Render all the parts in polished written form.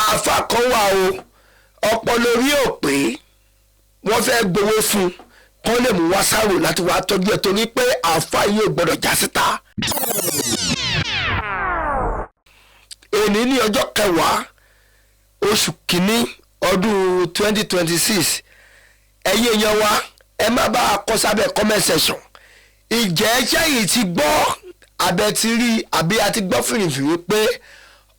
Àáfà kan wà o, ọpọlọ orí ò pé, wọ́n fẹ́ gbowó fún un kán lè mú wá sáwò láti wá tọ́jú ẹ̀, torí pé àáfà yìí ò gbọ́dọ̀ já síta. Èní ní ọjọ́ kẹwàá oṣù kìíní ọdún 2026. Ẹ̀yin èèyàn wa, ẹ má bá a kọ sábẹ́ comment section. Ìjẹ́ sẹ́yìn ti gbọ́ abẹ ti rí àbí a ti gbọ́ fìrìfìrì pé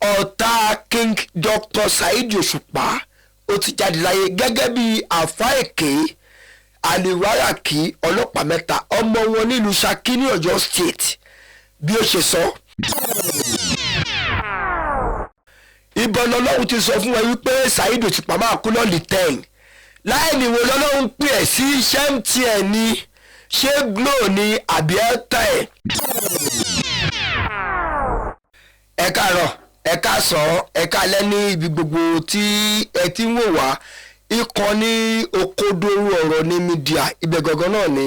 ọ̀tá King Dr. Saheed Òṣùpá ó ti jáde láyé gẹ́gẹ́ bí àfa èké Àlìwáràkí ọlọ́pàá mẹ́ta, ọmọ wọn nílùú Ṣakí ní Ọ̀yọ́ State, bí ó ṣe sọ. Ìbọn lọ́lọ́run ti sọ fún ẹ wípé Saheed Òṣùpá máa kú lọ́ọ̀lì 10. Láì níwò lọ́lọ́run pè ẹ́ sí ṣé MTN ni, ṣé Glo ni àbí Airtel. Ẹ káàárọ̀, ẹ káàsán, ẹ káalẹ́ ní ibi gbogbo tí ẹ ti ń wò wá. Ìkànnì Òkodoro Ọ̀rọ̀ ní mídíà, ibẹ̀ gangan náà ni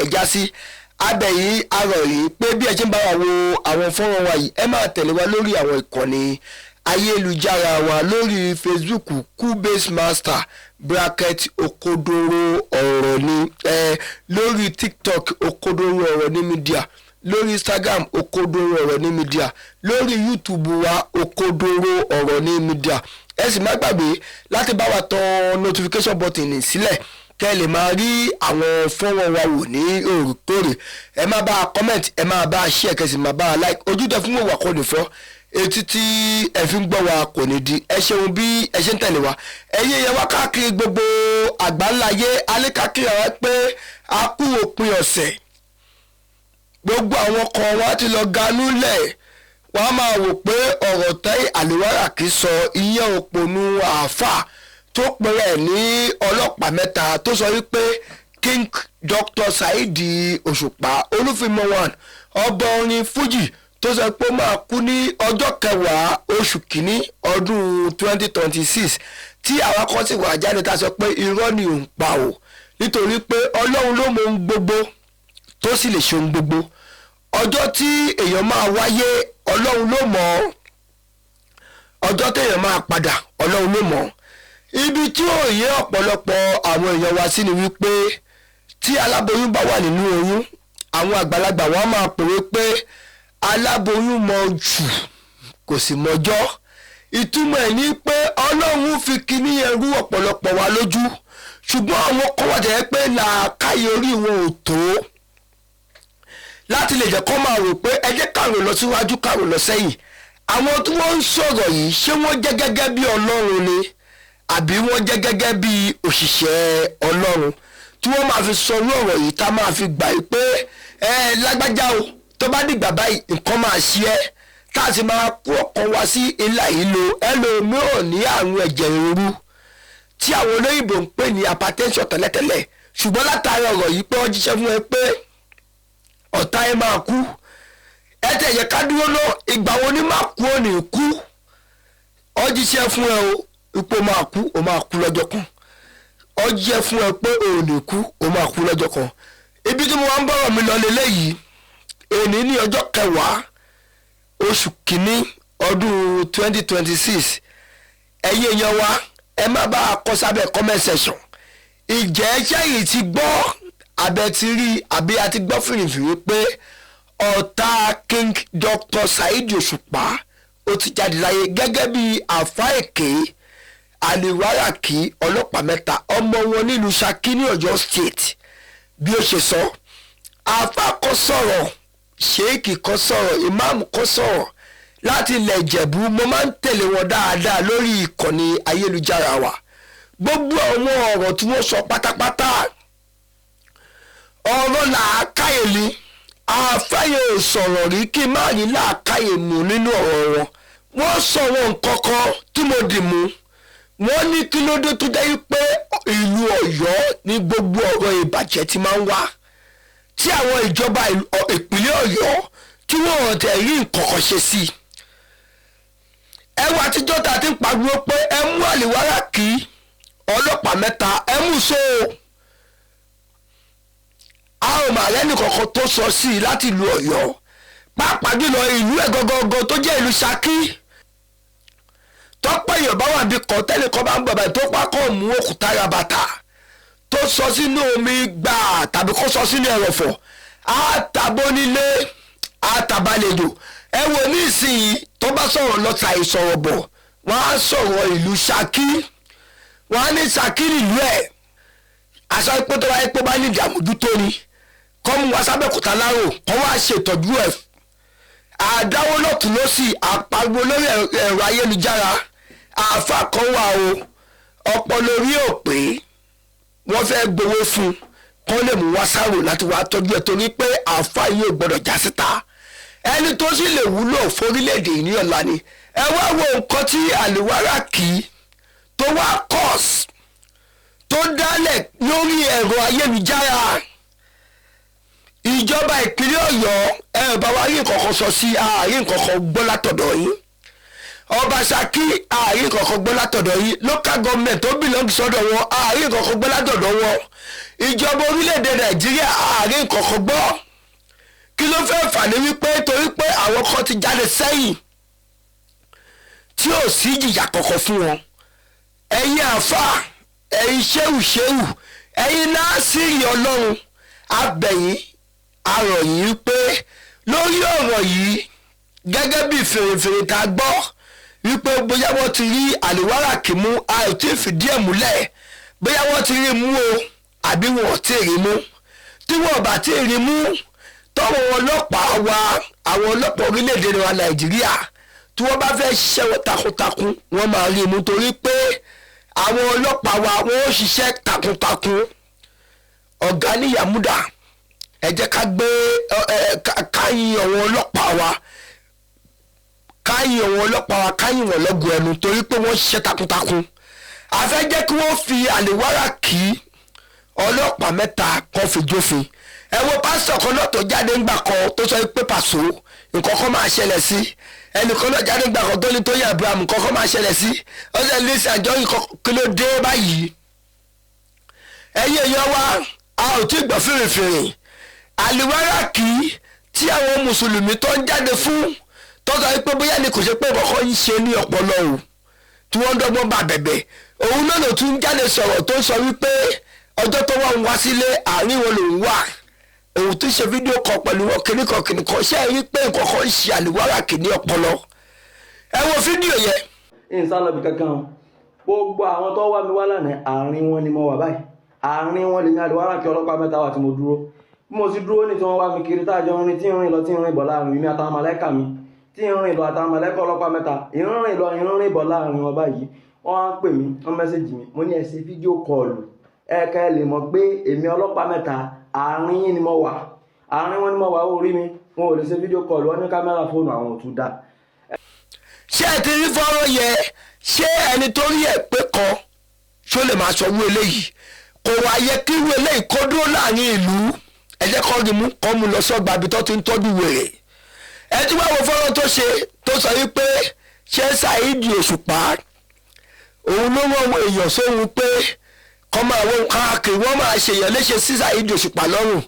ẹ já sí. Abẹ yìí arọ̀ yìí pé bí ẹ ṣe ń bá wa wo àwọn fọ́nrán wa yìí, ẹ máa tẹ̀lé wa lórí àwọn ìkànnì ayélujára wa lórí Facebook, Kubase Master bracket Òkodoro Ọ̀rọ̀ ní ẹ, lórí TikTok Òkodoro Ọ̀rọ̀ ní mídíà, lórí Instagram Òkodoro Ọ̀rọ̀ ní mídíà, lórí YouTube wa Òkodoro Ọ̀rọ̀ ní mídíà. Ẹ sì má gbàgbé láti bá wa tan notification button sílẹ̀ kẹ́ ẹ lè máa rí àwọn fọ́nrán wa wò ní òrèkóòrè. Ẹ má bá a comment, ẹ má bá a share, kẹ́ sì má bá a like. Ojú tẹ fún wòwà kò ní fọ́, etí tí ẹ fi ń gbọ́ wa kò ní di. Ẹ ṣeun bí ẹ ṣe ń tẹ̀lé wa. Ẹ̀yin èèyàn wa káàkiri gbogbo àgbáńláyé, alékákiri àwọn pé a kú òpin ọ̀sẹ̀. Gbogbo àwọn kan wá ti lọ ganú lẹ̀, wọ́n á máa wò pé ọ̀rọ̀ tẹ́ Àlìwáràkí sọ, ìyẹn òpònú àáfà tó pẹ̀rẹ̀ ní ọlọ́pàá mẹ́ta, tó sọ wípé King Dr. Saheed Òṣùpá Olúfìmọ̀ one ọba orin Fuji tó sọ pé ó máa kú ní ọjọ́ kẹwàá oṣù kìíní ọdún 2026, tí àwa kan sì wà jáde tá a sọ pé irọ́ ni òun pa o, nítorí pé Ọlọ́run ló mọ ohun gbogbo tó sì lè ṣe ohun gbogbo. Ọjọ́ tí èèyàn máa wáyé Ọlọ́run ló mọ̀ ọ́, ọjọ́ téèyàn máa padà Ọlọ́run ló mọ̀ ọ́. Ibi tí ó yé ọ̀pọ̀lọpọ̀ àwọn èèyàn wa sí ni wípé tí aláboyún bá wà nínú oyún, àwọn àgbàlagbà wọn máa pòwe pé aláboyún mọ jù kò sì mọjọ́. Ìtumọ̀ ẹ̀ ní pé Ọlọ́run fi kíní yẹn rú ọ̀pọ̀lọpọ̀ wa lójú, ṣùgbọ́n àwọn kan wà jẹ́ pé làákàyè orí wọn ò tó láti lè jẹ́ kó máa rò pé ẹ jẹ́ kàrò lọ síwájú kàrò lọ sẹ́yìn. Àwọn tí wọ́n ń sọ̀rọ̀ yìí, ṣé wọ́n jẹ́ gẹ́gẹ́ bí Ọlọ́run ni àbí wọ́n jẹ́ gẹ́gẹ́ bí òṣìṣẹ́ Ọlọ́run tí wọ́n máa fi sọ ọ̀rọ̀ yìí, tá máa fi gbà pé ẹ lágbájá o, tó bá dìgbà báyìí nǹkan máa ṣe ẹ́, tá a sì máa kó ọkàn wá sí ilà ìlò. Ẹlòmíràn ní àrùn ẹ̀jẹ̀ ríru tí àwọn olóyìnbó ń pè ní hypertension tẹ́lẹ̀tẹ́lẹ̀, ṣùgbọ́n látàrí ọ̀rọ̀ yìí pé wọ́n jíṣẹ́ fún ẹ pé ọ̀tá ẹ máa kú, ẹ tẹ̀ yẹ ká dúró lọ, ìgbà wo ni máa kú ò ní kú? Ọ jíṣẹ́ fún ẹ o, ipò máa kú, o máa kú lọ́jọ́ kan. Ọ jíṣẹ́ fún ẹ pé o ò ní kú, o máa kú lọ́jọ́ kan. Ibi tí mo wá ń bọ̀rọ̀ mi lọ lélẹ́yìí, èní ní ọjọ́ kẹwàá oṣù kìíní ọdún 2026. Ẹ̀yin èèyàn wa, ẹ má bá a kọ sábẹ́ comment section. Ìjẹ́ sẹ́yìn ti gbọ́ abẹ ti rí àbí a ti gbọ́ fìrìfìrì pé ọ̀tá King Dr. Saheed Òṣùpá ó ti jáde láyé gẹ́gẹ́ bí àfa èké Àlìwáràkí ọlọ́pàá mẹ́ta, ọmọ wọn nílùú Ṣakí ní Ọ̀yọ́ State, bí ó ṣe sọ. Àfa kan sọ̀rọ̀, ṣéèkì kan sọ̀rọ̀, ìmáàmù kan sọ̀rọ̀ láti ilẹ̀ Ìjẹ̀bú. Mo máa ń tẹ̀lé wọn dáadáa lórí ìkànnì ayélujára wa. Gbogbo àwọn ọ̀rọ̀ tí wọ́n sọ pátápátá ọ̀rọ̀ làákàyè ni. Àfẹ́yẹ ò sọ̀rọ̀ rí kí má ní làákàyè mú nínú ọ̀rọ̀ wọn. Wọ́n sọ̀rọ̀ nǹkan kan tí mo dì mú. Wọ́n ní kí ló dé tó jẹ́ pé ìlú Ọ̀yọ́ ní gbogbo ọ̀rọ̀ ìbàjẹ́ ti máa ń wá, tí àwọn ìjọba ìpínlẹ̀ Ọ̀yọ́ tí wọ́n tẹ̀ rí nǹkan kan ṣe sí i. Ẹ wá àtijọ́ ta ti ń pariwo pé ẹ mú Àlìwáràkí ọlọ́pàá mẹ́ta, ẹ mú so a ò mà rẹ́nì kankan tó sọ sí i láti ìlú Ọ̀yọ́, pàápàá jùlọ ìlú ẹ̀ gọ́gọ́gọ́ tó jẹ́ ìlú Ṣakí, Tọ́pọ̀ èèyàn bá wà bí kan tẹ́lẹ̀ kan bá ń bọ̀ báyìí, tó pákó mú òkúta ra bàtà tó sọ sínú omi gbà tàbí kó sọ sínú ẹrọ̀fọ̀, àtàbónílé àtàbálejò. Ẹ wo ní ìsinyìí, tó bá sọ̀rọ̀ lọ́ta ìsọ̀rọ̀ bọ̀, wọ́n á sọ̀rọ̀ ìlú Ṣakí, wọ́n á ní Ṣakí nílùú ẹ̀. Àṣà pé tó wáyé pé bá ní ìdààmójútó ni kọ́ mú wa sábẹ́kúta lárò, kọ́ wá ṣètọ́jú ẹ̀. Àdáwó lọ́tún lọ́sì, àpariwo lórí ẹ̀rọ ayélujára. Àáfà kan wà o, ọpọlọ orí ò pé, wọ́n fẹ́ gbowó fún un kọ́ lè mú wá sáró láti wá tọ́jú ẹ̀, torí pé àáfà yìí ò gbọ́dọ̀ já síta. Ẹni tó sì lè wúlò fórílẹ̀-èdè yìí ní ọ̀la ni. Ẹ wá wo nǹkan tí Àlùwáràkì tó wá kọ́ọ̀sì tó dálẹ̀ lórí ẹ̀rọ ayélujára. Ìjọba ìpínlẹ̀ Ọ̀yọ́, ẹ bá wa rí nǹkan kan sọ sí àárín nǹkan kan gbọ́ látọ̀dọ̀ yín. Ọba Ṣakí, àárín nǹkan kan gbọ́ látọ̀dọ̀ yín. Local government tó belong sọ́dọ̀ wọn, àárín nǹkan kan gbọ́ látọ̀dọ̀ wọn. Ìjọba orílẹ̀-èdè Nàìjíríà, àárín nǹkan kan gbọ́. Kí ló fẹ́ fà ní wípé torí pé àwọn kan ti jáde sẹ́yìn tí ò sí ìjìyà kankan fún wọn. Ẹ̀yin àáfàá, ẹ̀yin ṣéwù ṣéwù, ẹ̀yin náà sì rí Ọlọ́run abẹ̀yìn arọ̀ yìí pé lórí ọ̀rọ̀ yìí, gẹ́gẹ́ bí fèrèfèrè tá a gbọ́ wípé bóyá wọ́n ti rí Àlùwáràkì mú, a ò tí ì fìdí ẹ̀ múlẹ̀ bóyá wọ́n ti rí mú o àbí wọn ò tí ì rí mú. Tí wọn ò bá tí ì rí mú, tọ́wọ́ ọlọ́pàá wa, àwọn ọlọ́pàá orílẹ̀-èdè wa Nàìjíríà, tí wọ́n bá fẹ́ ṣiṣẹ́ wọn takuntakun, wọ́n máa rí mú, torí pé àwọn ọlọ́pàá wa, wọ́n ó ṣiṣẹ́ takuntakun. Ọ̀gá níyàmúdà, ẹ jẹ́ ká gbé ká yin àwọn ọlọ́pàá wa, ká yin àwọn ọlọ́pàá wa, ká yin wọ́n lọ́gùn ẹnu, torí pé wọ́n ṣiṣẹ́ takuntakun. A fẹ́ jẹ́ kí wọ́n fi Àlùwáràkì ọlọ́pàá mẹ́ta kan fi jófin. Ẹ wo pásítọ̀ kan náà tó jáde ńgbà kan tó sọ pé pàṣọ nǹkan kan máa ṣẹlẹ̀ sí ẹnìkan náà, jáde ńgbà kan tó ní Tóyìn Abraham nǹkan kan máa ṣẹlẹ̀ sí ọ̀sẹ̀ Lizzy Anjorin. Kí ló dé báyìí? Ẹ̀yin èèyàn wa, a ò tí gbọ́ fèrèfèrè Àlùwáràkì tí àwọn mùsùlùmí tó ń jáde fún, tó sọ pé bóyá ni kò ṣe pé kọ́kọ́ ń ṣe ní ọpọlọ o, tí wọ́n ń dọ́gbọ́n bá bẹ̀bẹ̀. Òun náà ló tún jáde sọ̀rọ̀ tó ń sọ wípé ọjọ́ tó wà ń wá sílé, àárín wọn lòún wà, òun tún ṣe fídíò kan pẹ̀lú wọn, kìnnìkan kìnnìkan. Ṣé ẹ rí pé nǹkan kan ń ṣe Àlùwáràkì ní ọpọlọ? Ẹ wo fídíò yẹn. Ìsálọ̀bì kankan o. Gbogbo àwọn tó wá mi wá lánàá, àárín wọn ni mo wà báyìí. Àárín wọn lèmi Àlùwáràkì ọlọ́pàá mẹ́ta wà tí mo dúró. Bí mo sì dúró ní tí wọ́n wá mi kiri, tá a jọ ń rìn, tí ń rìn lọ, tí ń rìn bọ̀ láàrin mi àtàwọn mọ̀lẹ́kà mi, tí ń rìn lọ àtàwọn mọ̀lẹ́kà ọlọ́pàá mẹ́ta, ìrìn lọ, ìrìn bọ̀ láàrin wọn báyìí, wọ́n á pè mí, wọ́n message mi. Mo ní ẹ ṣe video call, ẹ̀ka ẹ lè mọ̀ pé èmi ọlọ́pàá mẹ́ta, àárín yín ni mo wà, àárín wọn ni mo wà. Ó rí mi, wọn ò lè ṣe video call, wọ́n ní kámẹ́rà fóònù àwọn ò tún dá. Ṣé ẹ ti rí fọ́nrán yẹn? Ṣé ẹni tó rí ẹ̀ pé kan ṣó lè máa sọ wú eléyìí? Kò wá yẹ kí wú eléyìí kó dúró láàrin ìlú. Ẹ jẹ́ kó rí mú, kó mú lọ sọ́gbà ibi tó ti ń tọ́jú wèrè. Ẹ ti wá wo fọ́nrán tó ṣe, tó sọ wípé ṣé Saheed Òṣùpá òun ló rán àwọn èèyàn sóhun pé kọ́ máa wọ́n káàkiri, wọ́n máa ṣèyàn léṣe sí Saheed Òṣùpá lọ́rùn.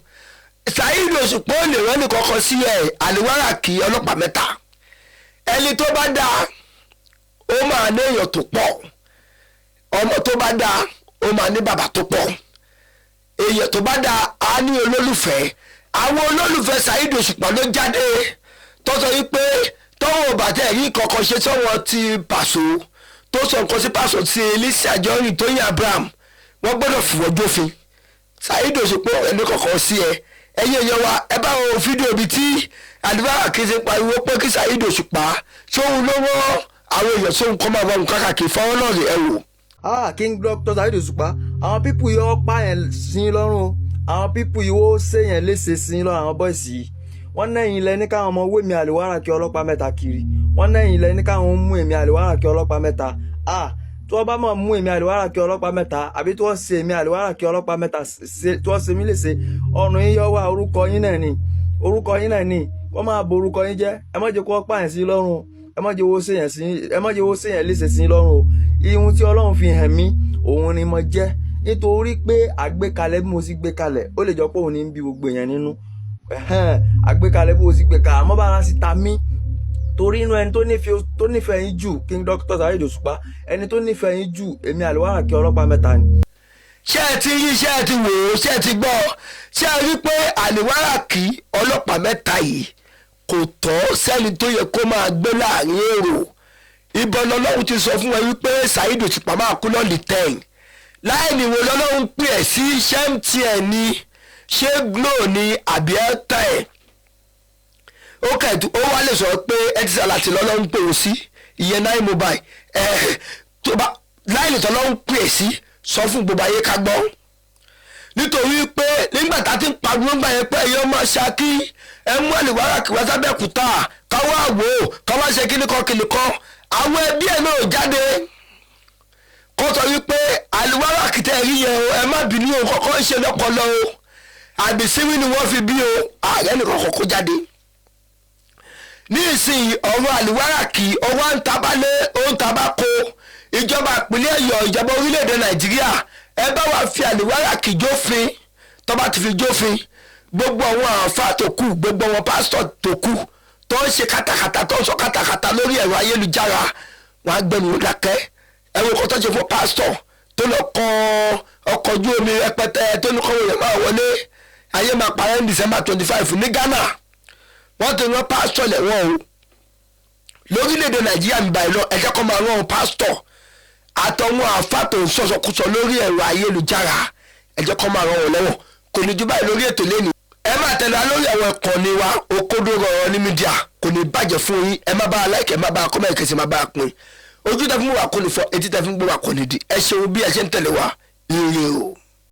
Saheed Òṣùpá ò lè rán nìkankan sí ẹ̀. Àlùwáràkì ọlọ́pàá mẹ́ta, ẹni tó bá dáa, ó máa ní èèyàn tó pọ̀. Ọmọ tó bá dáa, ó máa ní bàbá tó pọ̀. Èèyàn tó bá dáa á ní olólùfẹ́. Àwọn olólùfẹ́ Saheed Òṣùpá ló jáde tó sọ wípé tọ́wọ́ bàtẹ́ yìí kankan ṣe sọ́wọ́n ti Pàṣọ, tó sọ nǹkan sí Pàṣọ, ti Lizzy Anjorin, Tóyìn Abraham, wọ́n gbọ́dọ̀ fìwọ́ jófin. Saheed Òṣùpá ẹni kankan sí ẹ. Ẹ̀yin èèyàn wa, ẹ bá wo fídíò bíi tí Àlùwáràkì ṣe pariwo pé kí Saheed Òṣùpá sóhun ló rán àwọn èèyàn sóhun kọ́ máa wọ nǹkan káàkiri. Fọwọ́ náà ẹ wò. Ah, King Dr. Saheed Òṣùpá, àwọn people yìí ó pa yẹn sí lọ́rùn o. Àwọn people yìí ó ṣèyàn léṣe sí lọ́rùn. Àwọn boys yìí, wọ́n nẹ́yìn lẹ ní káwọn ọmọ owó èmi Àlùwáràkì ọlọ́pàá mẹ́ta kiri. Wọ́n nẹ́yìn lẹ ní káwọn mú èmi Àlùwáràkì ọlọ́pàá mẹ́ta. Ah, tí wọ́n bá mọ̀ mú èmi Àlùwáràkì ọlọ́pàá mẹ́ta, àbí tí wọ́n ṣe èmi Àlùwáràkì ọlọ́pàá mẹ́ta, tí wọ́n ṣe mí léṣe, ọ̀run yín yọ wá. Orúkọ yín náà ni, orúkọ yín náà ni wọ́n máa bo orúkọ yín jẹ́. Ẹ má jẹ́ kó wọ́n pààyàn sí lọ́rùn. Ẹ má jẹ́ owó ṣèyàn sí, ẹ má jẹ́ owó ṣèyàn léṣe sí lọ́rùn o. Ihun tí Ọlọ́run fi hàn mí, òun ni mo jẹ́, nítorí pé àgbékalẹ̀ bí mo sì gbé kalẹ̀, ó lè jọ pé òun ní ń bí gbogbo èèyàn nínú. Àgbékalẹ̀ bí mo sì gbé kalẹ̀, àmọ́ bára sì ta mí. Torí inú ẹni tó nífẹ̀ẹ́ yín jù, King Dr. Saheed Òṣùpá, ẹni tó nífẹ̀ẹ́ yín jù, èmi Àlùwáràkí ọlọ́pàá mẹ́ta ni. Ṣé ẹ ti rí? Ṣé ẹ ti wò ó? Ṣé ẹ ti gbọ́? Ṣé ẹ rí pé Àlìwáràkí ọlọ́pàá mẹ́ta yìí kò tọ́ sẹ́ni tó yẹ kó máa gbé láàrin èrò? Ìbọn lọ́lọ́run ti sọ fún ẹ wípé Saheed Òṣùpá máa kú lọ́ọ̀lì 10. Láì níwò lọ́lọ́run pè ẹ́ sí? Ṣé MTN ni? Ṣé Glo ni àbí Airtel? Ó kẹ̀tù ó wá lè sọ pé Etisalat lọ́lọ́run pè ó sí, ìyẹn 9mobile. Ẹ̀ tó bá láì tọ́lọ́run pè é sí, sọ fún gbogbo ayé ká gbọ́. Nítorí pé nígbà tá a ti ń pariwo ńgbà yẹn pé ẹ̀yọ́ máa ṣakí, ẹ mú Àlìwáràkí wá sábẹ́kúta, káwá wò ó, káwá ṣe kíníkan kíníkan, àwọn ẹbí ẹ̀ náà jáde kó sọ wípé Àlìwáràkí tẹ́ rí yẹn o, ẹ má bínú o, kọ́kọ́ ń ṣe lọ́pọlọ o, àbí síwí ni wọ́n fi bí o. Ààrẹ nìkan kọ́kọ́ jáde. Ní ìsìn ọ̀rọ̀ Àlìwáràkí, ọwọ́ ń tabalé, ó ń tabako. Ìjọba ìpínlẹ̀ Ọ̀yọ́, ìjọba orílẹ̀-èdè Nàìjíríà, ẹ bá wa fi Àlìwáràkí jófin. Tó bá ti fi jófin, gbogbo àwọn àáfàá tó kù, gbogbo àwọn pásítọ̀ tó kù tó ń ṣe kátàkátà, tó ń sọ kátàkátà lórí ẹ̀rọ ayélujára, wọn á gbẹnu dákẹ́. Ẹ̀rọ kan tó ṣe fún pásítọ̀ tó lọ kọ ọkọ̀ ojú omi rẹpẹtẹ, tó ní kọ́wé rẹ̀ máa wọlé, ayé máa parẹ́ ní December 25 ní Ghana, wọ́n ti rán pásítọ̀ lẹ́wọ̀n o. Lórílẹ̀‐èdè Nàìjíríà ń báyìí lọ, ẹ jẹ́ kó máa rán pásítọ̀ àtọwọn àáfàá tó ń sọ̀sọ̀kúsọ lórí ẹ̀rọ ayélujára, ẹ jẹ́ kó máa rán wọn lẹ́wọ̀n. Kò ní ju báyìí lórí ètò lẹ́nu. Ẹ máa tẹ̀lé wa lórí àwọn ìkànnì wa, Òkodoro Ọ̀rọ̀ ní Media. Kò ní bàjẹ́ fún yín. Ẹ má bá a like, ẹ má bá a comment, kẹsì má bá a pín. Ojú tẹ fún wa kò ní fọ́, etí tẹ fún gbọ́ wa kò ní di. Ẹ ṣeun bí ẹ ṣe ń tẹ̀lé wa. Ire o.